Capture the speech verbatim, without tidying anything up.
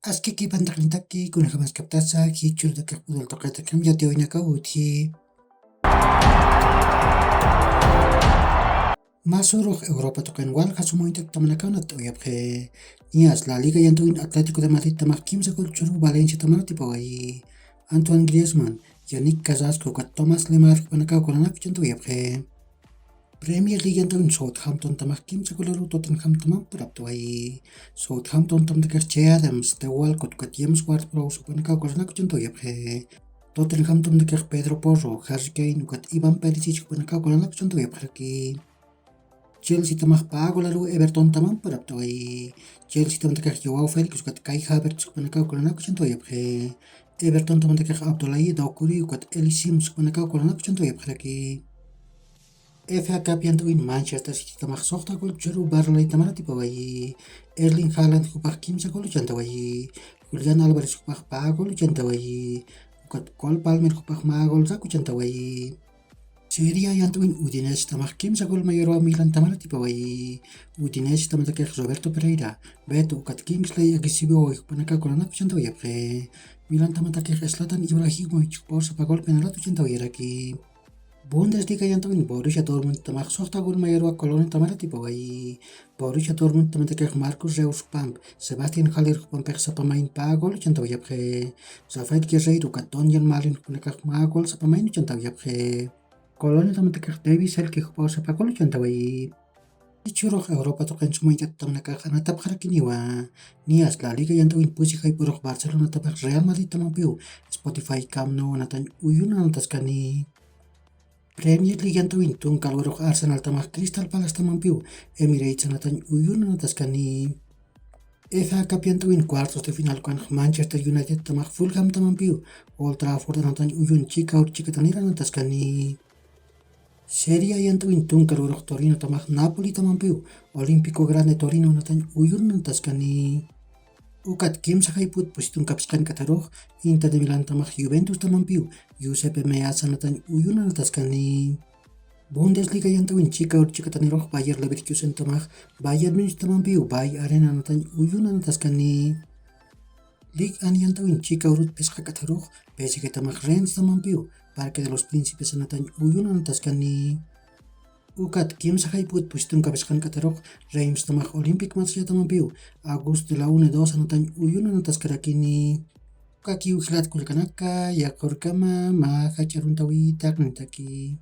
Askiki pantaqnitaki, kunajamaskaptasa jichhürutakax pudultaqatakam yatiyawaynakaw utji. Masurux Europa tuqin walja sumuyntak tamanakaw natt'awayapxi. Ñas La Liga yant'awin Atlético de Madrid tamax kimsa gol churu Valencia tamanatipawayi. Antoine Griezmann, Yannick Carrasco ukat Thomas Lemar jupanakaw golanakw chantawayapxi. Premier League yant'awin Southampton tamax kimsa golaru Tottenham tamam puraptawayi. Southampton tamtakax Che Adams, Theo Walcott ukat James Ward-Prowse jupanakaw golanakw chantawayapxi. Tottenham tamtakax Pedro Porro, Harry Kane ukat Ivan Perisic jupanakaw golanakw chantawayapxaraki. Chelsea tamax pä golaru Everton tamam puraptawayi. Chelsea tamtakax Joao Félix ukat Kai Havertz jupanakaw golanakw chantawayapxi. Everton tamtakax Abdoulaye Doucouré ukat Ellis Simms jupanakaw golanakw chantawayapxaraki. F A Cup yant'awin Manchester City tamax suxta gol churu Burnley tamanatipawayi. Erling Haaland jupax kimsa gol chantawayi. Julián Álvarez jupax pä gol chantawayi. Ukat Cole Palmer jupax mä gol raku chantawayi. Serie A yant'awin Udinese tamax kimsa gol mayorwa Milan tamanatipawayi. Udinese tamtakax Roberto Pereira, Beto ukat Kingsley Akisibiway jupanakaw golanakw chantawayapxi. Milan tamtakax Zlatan Ibrahimovic jupaw sapa gol penalatu chantawayaraki. Bundesliga yant'awin Borussia Dortmund tamax suxta gol mayorwa Colonia tamanatipawayi. Borussia Dortmund tamtakax Marcus Reus jupamp, Sebastian Haller jupampix sapa mayn pä gol chantawayapxi. Rafael Guerreiro ukat Donyell Malen jupanakax mä gol sapa maynu chantawayapxi. Colonia tamtakax Davie Selke jupaw sapa gol chantawayi. Jichhürux Europa tuqin sumuyntat tamanakax anatapxarakiniwa. Ñas La Liga yant'awin pusi jayp'urux Barcelona tamax Real Madrid tamampiw Spotify Camp Nou anatañ uyun anataskani. Premier League yant'awin tunka lugarux Arsenal tamax Crystal Palace tamampiw Emirates anatañ uyun anataskani. F A Cup yant'awin cuartos de final ukanx Manchester United tamax Fulham tamampiw Old Trafford anatañ uyun chikaw chikatanir anataskani. Serie A yant'awin tunka lugarux Torino tamax Napoli tamampiw Olímpico Grande Torino anatañ uyun anataskani. Ukat kimsa jayp'ut pusi tunka phisqan k'atharux Inter de Milán tamax Juventus tamampiw Giuseppe Meazza anatañ uyun anataskani. Bundesliga yant'awin chikaw chikatanirux Bayer Leverkusen tamax Bayern Munich tamampiw Bay Arena anatañ uyun anataskani. Ligue uno yant'awin chikaw rut phisqa k'atharux P S G tamax Rennes tamampiw Parque de los Príncipes anatañ uyun anataskani. Ukat kimsa jayp'ut pusi tunka phisqan k'atharux Reims tamax Olympique Marsella tamampiw Auguste Laune dos anatañ uyun anataskarakini. Ukakiw jilat kullakanaka, yaqha urkama mä jach'a aruntawi taqnitaki.